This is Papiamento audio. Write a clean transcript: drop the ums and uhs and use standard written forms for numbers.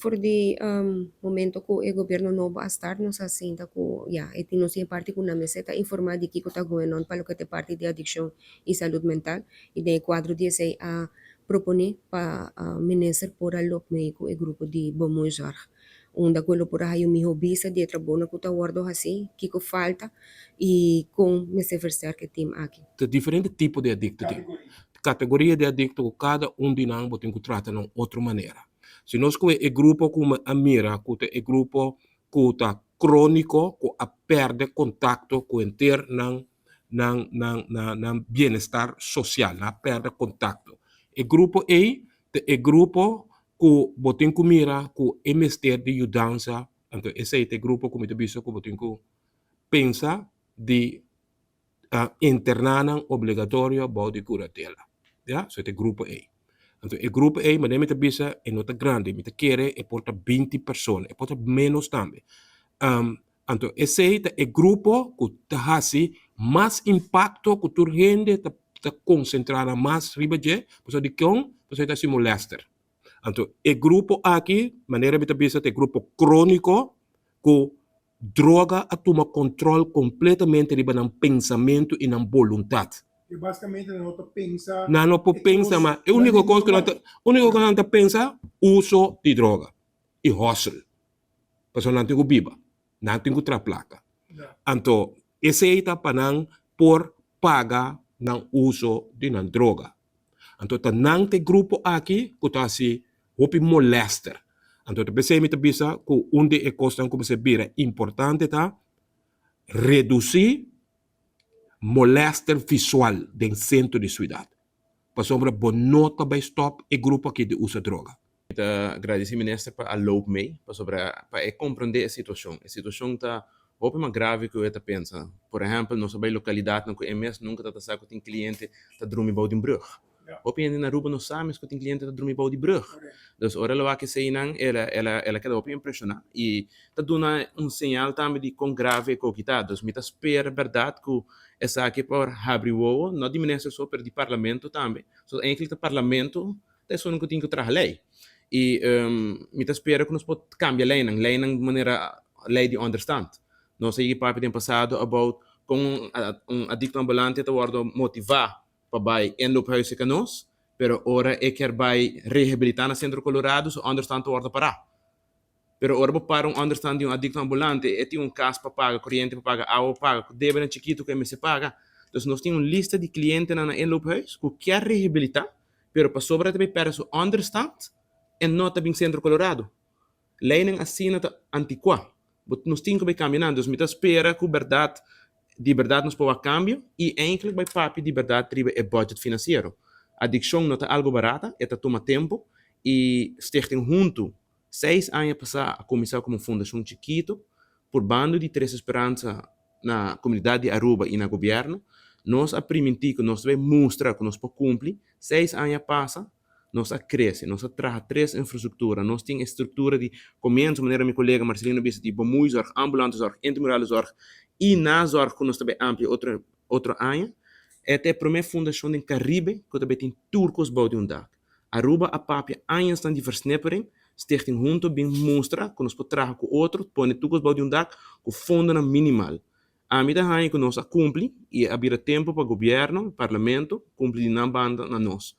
For di momento ku e gobierno nobo a start nos a sinta ku ya e tin nos tin e parti ku nan mester ta informa di kiko ta going on pa loke ta e parti di adikshon i salud mental i den e kuadro di esei a propone pa minister por a lop mee ku e grupo di Bemoeizorg unda ku e lo por a haya un miho bista di e trabounan ku ta wordo hasi, kiko falta i kon mester versterk e team aki. Ta diferente tipo di adikto tin. Kategoria di adikto ku kada un di nan bo tin ku trata na un otro manera. Si nos kohe e grupo ku mi a mira ku ta e grupo ku ta króniko ku a pèrdè kontakto ku henter nan nan nan nan bienestar sosial, nan a pèrdè kontakto. E grupo ei ta e grupo ku bo tin ku mira ku e mester di yudansa, anto esei ta e grupo ku mi ta bisa ku bo tin ku pensa di interná nan obligatorio bou di kuratela. Ya, so e ta e grupo ei. Anto e grupo ei, manera mi ta bisa, e no ta grandi, mi ta kere e por ta 20 persona, e por ta ménos tambe. Anto esei ta e grupo ku ta hasi mas impakto ku tur hende ta ta konsentrá nan mas riba dje, pasobra dikon? Pasobra e ta hasi molèster. Anto e grupo aki, manera mi ta bisa, ta e grupo króniko ku droga a tuma kontròl kompletamente riba nan pensamentu i nan boluntat. I basikamente nan no ta pensa. Nan no por pensa mas. E úniko kos ku nan ta, úniko ku nan ta pensa, uso di droga i hòsel. Pasobra nan tin ku biba, nan tin ku traha plaka. Anto esei ta pa nan por paga nan uso di nan droga. Anto ta nan ta e grupo aki ku ta hasi hopi molèster. Anto ta p'esei mi ta bisa ku un di e kosnan ku mester bira importante ta redusí molèster visual den sentro di suidat. Pasobra bo no ta bai stòp e grupo aki di usa droga. Mi ta gradisí minister pa a loop mee pasobra pa e komprondé e situashon. E situashon ta hopi mas grave ku e ta pensa. Por ehèmpel, nos a bai lokalidatnan ku e mes nunka ta ta sa ku tin kliente ta drumi bou di un brùg. Hopi hende na Aruba no sa mes ku tin kliente ta drumi bou di brùg. Dus ora el a wak eseinan el a el a el a keda hopi impreshoná i ta duna un señal tambe di kon grave e koki ta. Dus mi ta spera bèrdat ku esaki por habri wowo, no di minister so pero di parlamento tambe. So eindelijk ta parlamento Ta esun ku tin ku traha lei. I mi ta spera ku nos por kambia leinan, leinan manera lei di onderstand. Nos a yegi papia den pasado about kon un adikto ambulante ta wòrdu motivá pa bai inloophuis serka nos, pero ora e kier bai rehabilitá na Sentro Colorado su onderstand ta wòrdu pará. Pero ora bo para un onderstand di un adicto ambulante, e tin un cas pa paga, coriente pa paga, awa pa paga, cu debenan chikito cu e mester paga. Dus nos tin un lista di clientenan na inloophuis cu kier rehabilita, pero pasobra ta bay perde su onderstand, e no ta bin Centro Colorado. Leynan asina ta anticua. Bo nos tin cu bay cambia nan. Dus mi ta spera cu berdad, di berdad nos por wak cambio y eindelijk bay papia di berdad riba e budget financiero. Adiccion no ta algo barata, e ta tuma tempo y Stichting Hunto Seis aña pasá a kuminsá komo fundashon chikitu purbando di trese speransa na komunidat di Aruba i na gobièrnu. Nos a primintí ku nos ta bai mustra ku nos por kumpli. Seis aña pasa, nos a krese, nos a traha tres infrastruktura, nos tin e struktura di komienso, manera mi kolega Marcelino a bisa, di bemoeizorg, ambulante zorg, intramurale zorg i nazorg ku nos ta bai amplia otro otro aña. E ta e promé fundashon den Karibe ku ta bai tin tur kos bou di un dak. Aruba a papia añasnan di versnippering, Stichting Hunto bin mustra ku nos por traha ku otro, pone tur kos bou di un dak ku fondonan minimal. Ami ta haña ku nos a kumpli i a bira tempu pa gobièrnu, parlamento, kumpli di nan banda na nos.